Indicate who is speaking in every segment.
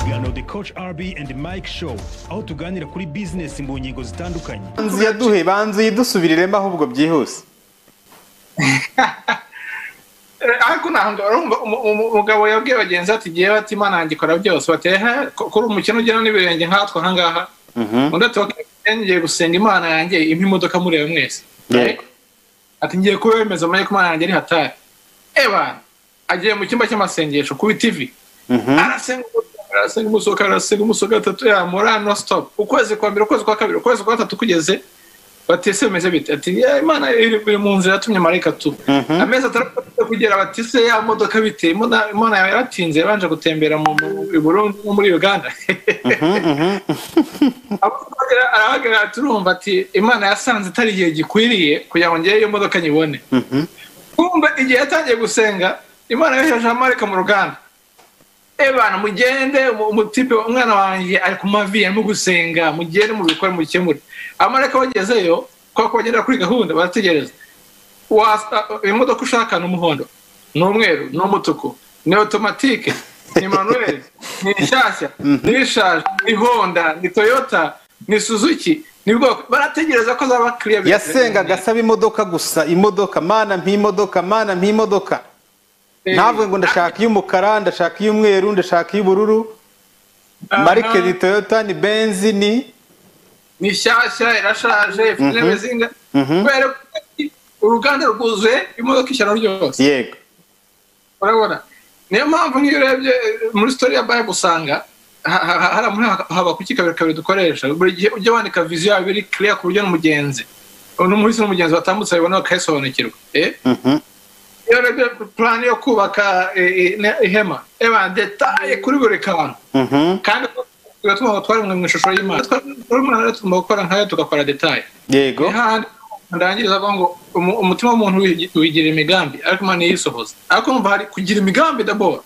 Speaker 1: Ikiganiro The Coach RB and Mike Show, aho tuganira kuri business mu ngingo zitandukanye.
Speaker 2: Banzu yaduhe, banzu yidusubiriremo ahubwo byihuse.
Speaker 3: Ariko ntabwo urumva, umugabo yabwiye bagenzi ati: "Ngewe," ati, "Imana yanjye ikora byose." Bati: "Ehe, kuri umukino ugena n'ibirenge nkatwe aha ngaha." Undi ati: "Okay, ngiye gusenga Imana yanjye impa imodoka mureba mwese." Ati: "Ngiye kubemeza mumenye ko Imana yanjye ari hatari." Eba agiye mu cyumba cy'amasengesho kuri TV, arasenga, arasenga umusoka, arasenga umusoka gatatu yamura no stop. Ukwezi kwa mbere, ukwezi kwa kabiri, ukwezi kwa gatatu kugeze, bati: "Ese bimeze bite?" Ati: "Ya, Imana iri mu nzira, yatumye marayika tu." Amezi 6 kugera, bati: "Se ya modoka bite? Imana yawe yaratinze, yabanje gutembera i Burundi no muri Uganda." Arahagarara ati: "Urumva," ati, "Imana yasanze itari igihe gikwiriye kugira ngo ngewe iyo modoka nyibone." Kumva igihe yatangiye gusenga, Imana yohereje amarayika mu ruganda: "Ebana, mugende, umutipe umwana wanjye ari ku mavi, arimo gusenga, mugende mubikore, mubikemure." Amarayika bagezeyo, kubera ko bagendera kuri gahunda, barategereza. Imodoka ushaka ni umuhondo, ni umweru, ni umutuku, ni automatique, ni manuel, ni nshyashya, ni ishaje, ni Honda, ni Toyota, ni Suzuki, ni bwoko? Barategereza ko zaba clear.
Speaker 2: Yasengaga asaba imodoka gusa, imodoka: "Mana, mpa imodoka, Mana, mpa imodoka." Ntavuge ngo ndashaka iy'umukara, ndashaka iy'umweru, ndashaka iy'ubururu. Marque ni Toyota, ni Benz, ni
Speaker 3: Ni nshyashya, irashaje, ifite intebe zinga? Kubera ko uruganda rwuzuye imodoka ishyano ryose. Urabona, niyo mpamvu nk'iyo urebye muri story ya Bible, usanga hariya muri haba kuki kabiri kabiri dukoresha. Buri gihe ujya wandika vision yawe iri clear, ku buryo n'umugenzi n'umuhisi n'umugenzi batambutse babibona bakayisobanukirwa. Iyo urebye plan yo kubaka ihema, eba détaillé kuri buri kantu. Kandi tugatuma ngo twaremwe mu ishusho y'Imana, twaremwe rero, tugomba gukora nkayo, tugakora détaillé. Hahandi ndangiriza avuga ngo umutima w'umuntu wigira imigambi, ariko Imana iyisohoza. Ariko numva hari kugira imigambi d'abord.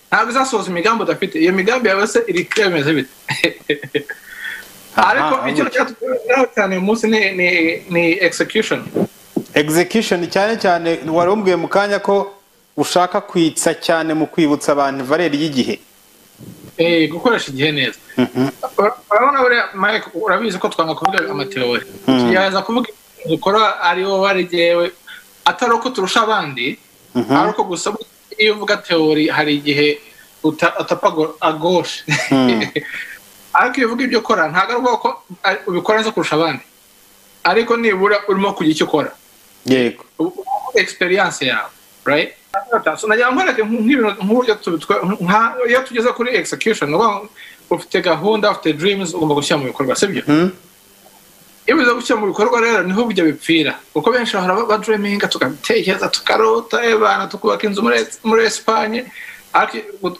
Speaker 3: Ntabwo izasohoza imigambi udafite. Iyo migambi yawe se iri clear, bimeze bite? Ariko icyo cyatugeraho cyane uyu munsi ni execution.
Speaker 2: Execution cyane cyane. Wari umbwiye mu kanya ko ushaka kwitsa cyane mu kwibutsa abantu valeur y'igihe.
Speaker 3: Gukoresha igihe neza. Urabona buriya, Mike, urabizi ko twanga kuvuga ama théorie, tugerageza kuvuga ibintu dukora ari wowe, ari jyewe, atari uko turusha abandi, ari uko gusa iyo uvuga théorie hari igihe utapa à gauche, ariko iyo uvuga ibyo ukora, ntabwo ari ukuvuga ko ubikora neza kurusha abandi, ariko nibura urimo kugira icyo ukora. Experience yawe, right? So nagira ngo nkwereke nk'ibintu nk'uburyo iyo tugeze kuri execution, ni ukuvuga ngo ufite gahunda, ufite dreams, ugomba gushyira mu bikorwa, sibyo? Iyo biza gushyira mu bikorwa rero, niho burya bipfira, kuko benshi bahora badreaminga, tukabitekereza, tukarota, ebana, tukubaka inzu muri Espagne, ariko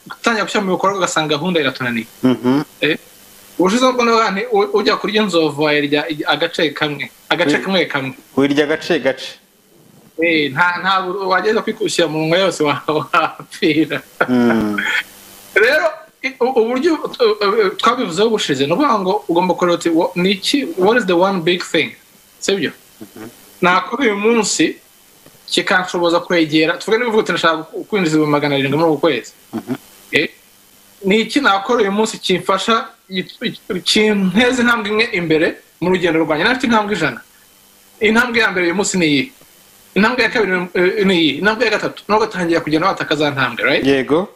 Speaker 3: gutangira gushyira mu bikorwa ugasanga gahunda iratunaniye. Ubushize bwo navuga nti ujya kurya inzovu wayirya agace kamwe, agace kamwe kamwe.
Speaker 2: Wirya agace gace.
Speaker 3: Ntabwo wageza kwikushyira mu munwa yose, wapfira. Rero uburyo twabivuzeho ubushize, ni ukuvuga ngo ugomba kureba uti: "Ni iki? What is the one big thing?" Sibyo? Nakora uyu munsi kikanshoboza kwegera, tuvuge niba uvuga uti: "Ndashaka kwinjiza 700,000 muri uku kwezi." Ni iki nakora uyu munsi kimfasha, kinteza intambwe imwe imbere mu rugendo rwanjye? Nafite intambwe 100. Intambwe ya mbere uyu munsi ni iyi, intambwe ya kabiri ni iyi, intambwe ya gatatu, nubwo ugatangira kugenda wataka za ntambwe, right?
Speaker 2: Yego.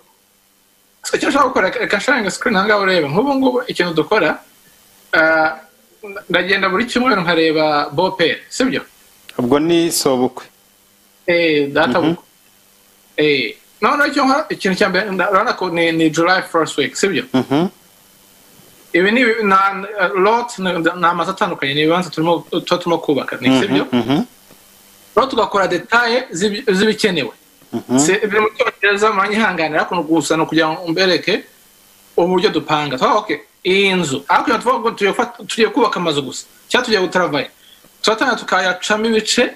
Speaker 3: So, icyo ushaka gukora, reka nsharinga screen aha ngaha urebe. Nk'ubu ngubu ikintu dukora, ndagenda buri cyumweru nkareba beau-père, sibyo?
Speaker 2: Ubwo ni sobukwe.
Speaker 3: Data bukwe. Noneho icyo nkora, ikintu cya mbere, urabona ko ni July first week, sibyo? Ibi ni na lot, ni amazu atandukanye, ni ibibanza turimo, tuba turimo kubaka, ni sibyo? Rero tugakora détails z'ibikenewe. Biri mu Cyongereza, muranyihanganira, ariko gusa ni ukugira ngo mbereke uburyo dupanga. Twavuga: "Okay, iyi nzu," ariko iyo tuvuga ngo tugiye kubaka amazu gusa cyangwa tugiye gutaravaye, turatangira tukayacamo ibice,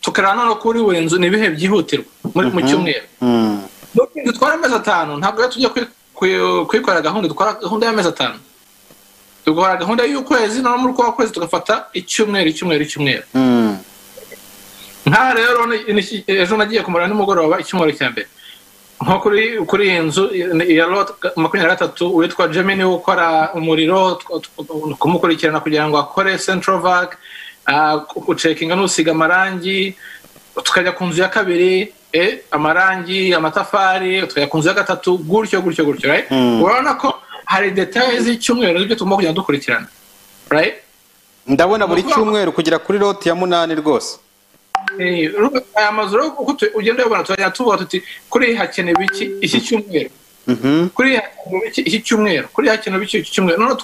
Speaker 3: tukareba noneho kuri buri nzu ni ibihe byihutirwa mu cyumweru. Nuko inzu dutwara amezi 5, ntabwo iyo tujya kuyikorera gahunda dukora gahunda y'amezi 5, dukora gahunda y'ukwezi, noneho muri kwa kwezi tugafata icyumweru, icyumweru, icyumweru. Nka rero ejo nagiye kumara nimugoroba icyumweru cya mbere. Nko kuri iyi nzu ya lot 23, witwa Gemini ukora umuriro, kumukurikirana kugira ngo akore central vac, gucekinga n'usiga amarangi. Tukajya ku nzu ya kabiri, amarangi, amatafari. Tukajya ku nzu ya gatatu, gutyo gutyo gutyo, right? Urabona ko hari details z'icyumweru z'ibyo tugomba kugenda dukurikirana, right?
Speaker 2: Ndabona buri cyumweru kugera kuri lot ya 8 rwose.
Speaker 3: Aya mazu rero uko ugenda uyabona, turagenda tuvuga tuti kuri hakenewe iki cyumweru, kuri hakenewe iki cyumweru, kuri hakenewe iki cyumweru. Noneho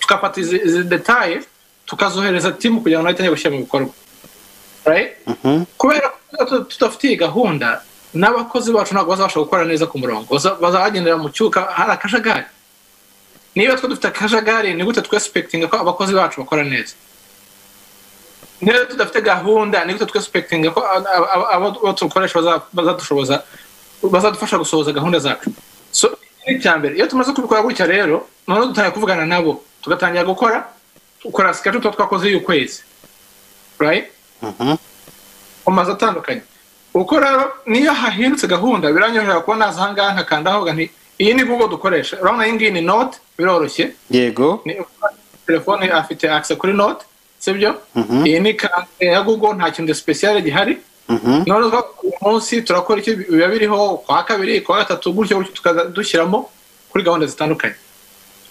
Speaker 3: tugafata izi details tukazohereza team kugira ngo nayo itangire gushyira mu bikorwa, right? Kubera ko tudafite iyi gahunda, n'abakozi bacu ntabwo bazabasha gukora neza ku murongo, bazabagendera mu cyuka, hari akajagari. Niba twe dufite akajagari, ni gute twexpectinga ko abakozi bacu bakora neza? Niba tudafite gahunda, ni gute twexpectinga ko abo dukoresha bazadushoboza, bazadufasha gusohoza gahunda zacu? So icya mbere, iyo tumaze kubikora gutya rero, noneho dutangira kuvugana nabo, tugatangira gukora schedule tuba twakoze y'ukwezi, right, mu mazu atandukanye. Uko rero niyo hahindutse gahunda, biranyorohera kuba naza aha ngaha nkakandaho nti iyi ni Google dukoresha. Urabona iyi ngiyi ni note, biroroshye. Ni telefone afite access kuri note, sibyo? Iyi ni calendar ya Google, nta kintu special gihari. Noneho uyu munsi turakora iki, biba biriho, kwa kabiri, kwa gatatu, gutyo gutyo, tukaza dushyiramo kuri gahunda zitandukanye,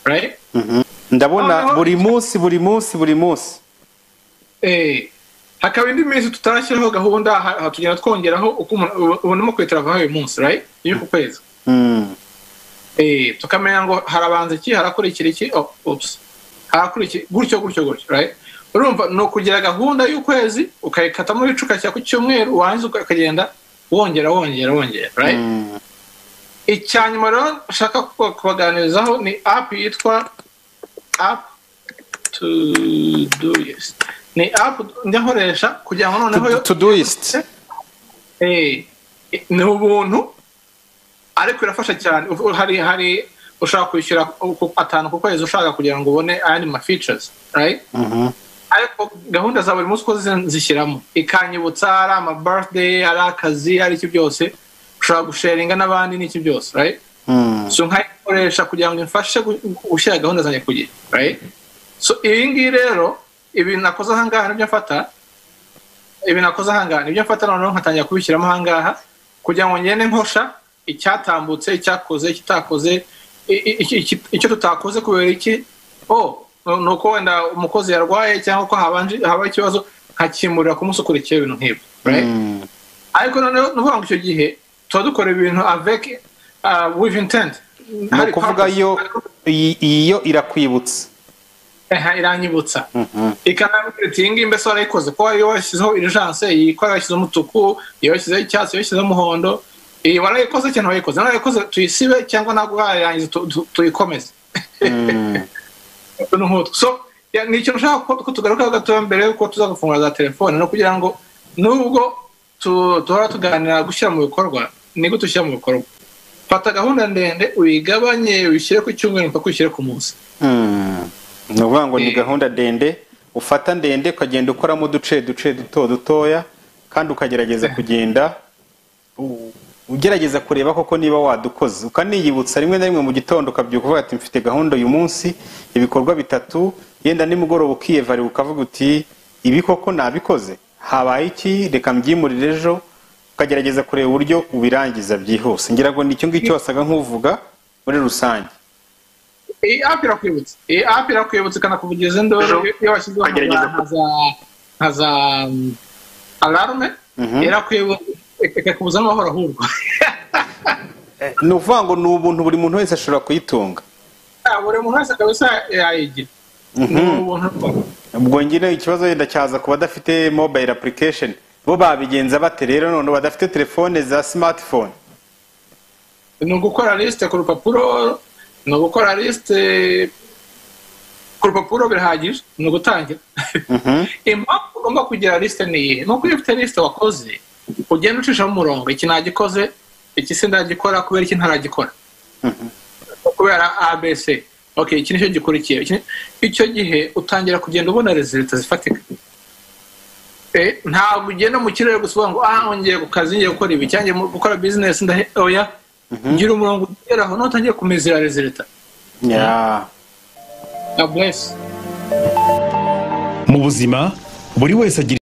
Speaker 3: right?
Speaker 2: Ndabona buri munsi, buri munsi, buri munsi.
Speaker 3: Hakaba indi minsi tutarashyiraho gahunda, tugenda twongeraho uko ubu ndimo kwitaravaho uyu munsi, right, iyo ku kwezi. Tukamenya ngo harabanza iki, harakurikira iki, oh, oops, harakurikira gutyo gutyo gutyo, right? Urumva ni ukugira gahunda y'ukwezi, ukayikatamo ibice, ugashyira ku cyumweru, warangiza ukagenda wongera, wongera, wongera, right? Icya nyuma rero nshaka kubaganirizaho ni app yitwa app Todoist. Ni app njya nkoresha kugira ngo noneho
Speaker 2: Todoist.
Speaker 3: Ni ubuntu ariko irafasha cyane. Hari ushaka kwishyura 5 ku kwezi ushaka kugira ngo ubone ayandi ma features, right? Ariko gahunda za buri munsi uko zishyiramo, ikanyibutsa, ari ama birthday, ari akazi, ari iki byose, ushobora gusharinga n'abandi n'iki byose, right? So nkayikoresha kugira ngo imfashe gushyira gahunda zanjye ku gihe, right? So ibi ngibi rero, ibi nakoze aha ngaha nibyo mfata, ibi nakoze aha ngaha nibyo mfata, noneho nkatangira kubishyiramo aha ngaha kugira ngo ngende nkosha icyatambutse, icyakoze, ikitakoze, icyo tutakoze kubera iki, oh, ni uko wenda umukozi yarwaye cyangwa ko habanje habaye ikibazo, nkakimurira ku munsi ukurikiye, ibintu nk'ibyo, right? Ariko noneho ni ukuvuga ngo icyo gihe tuba dukora ibintu avec with intent.
Speaker 2: Ni
Speaker 3: Hari
Speaker 2: ukuvuga
Speaker 3: purpose.
Speaker 2: Yo iyo irakwibutsa.
Speaker 3: Eha, iranyibutsa, ikanambwira iti iyi ngiyi mbese warayikoze, ko iyo washyizeho urgence, iyi ko washyizeho umutuku, iyo washyizeho icyatsi, iyo washyizeho umuhondo, iyi warayikoze cyangwa ntiwayikoze? Warayikoze tuyisibe, cyangwa ntabwo wayirangiza tuyikomeze. Utuntu nk'utwo. So ni ikintu nshaka ko tugarukaho gatoya mbere yuko tuza gufungura za telefone, no kugira ngo nubwo duhora tuganira gushyira mu bikorwa, ni gute ushyira mu bikorwa? Fata gahunda ndende uyigabanye, uyishyire ku cyumweru, mpaka uyishyire ku munsi.
Speaker 2: Ni ukuvuga ngo ni gahunda ndende ufata ndende, ukagenda ukoramo uduce duce duto dutoya, kandi ukagerageza kugenda ugerageza kureba koko niba wadukoze, ukaniyibutsa rimwe na rimwe mu gitondo, ukabyuka uvuga ati mfite gahunda uyu munsi, ibikorwa bitatu, yenda nimugoroba ukiyevarira, ukavuga uti ibi koko nabikoze, habaye iki, reka mbyimurire ejo, ukagerageza kureba uburyo ubirangiza byihuse. Ngira ngo nicyo ngicyo wasaga nk'uvuga muri rusange.
Speaker 3: Iyi app irakwibutsa, iyi app irakwibutsa, ikanakuvugiza induru
Speaker 4: Ejo,
Speaker 3: iyo washyizeho nka za alarme, irakwibutsa ikakubuza n'amahoro ahubwo.
Speaker 2: Ni ukuvuga ngo ni ubuntu, buri muntu wese ashobora kuyitunga.
Speaker 3: Ah, buri muntu wese kabisa yayigira, ni ubuntu.
Speaker 2: Ubwo ngire ikibazo yenda cyaza ku badafite mobile application, bo babigenza bate rero none, badafite telefone za smartphone?
Speaker 3: Ni ugukora lisite ku rupapuro, ni ugukora lisite ku rupapuro birahagije, ni ugutangira. Impamvu ugomba kugira lisite ni iyihe? Ni uko iyo ufite lisite wakoze, ugenda ucishamo umurongo: iki nagikoze, iki sindagikora, kubera iki ntaragikora? Kubera ABC. Okay, iki nicyo gikurikiye. Icyo gihe utangira kugenda ubona résultats zifatika. Ntabwo ugenda mu kirere gusa uvuga ngo ah, ngiye ku kazi, ngiye gukora ibi, cyangwa ngiye gukora business, ndahe, oya. Gira umurongo ugeraho nutangiye kumezera résultat. God bless.
Speaker 1: Mu buzima buri wese agira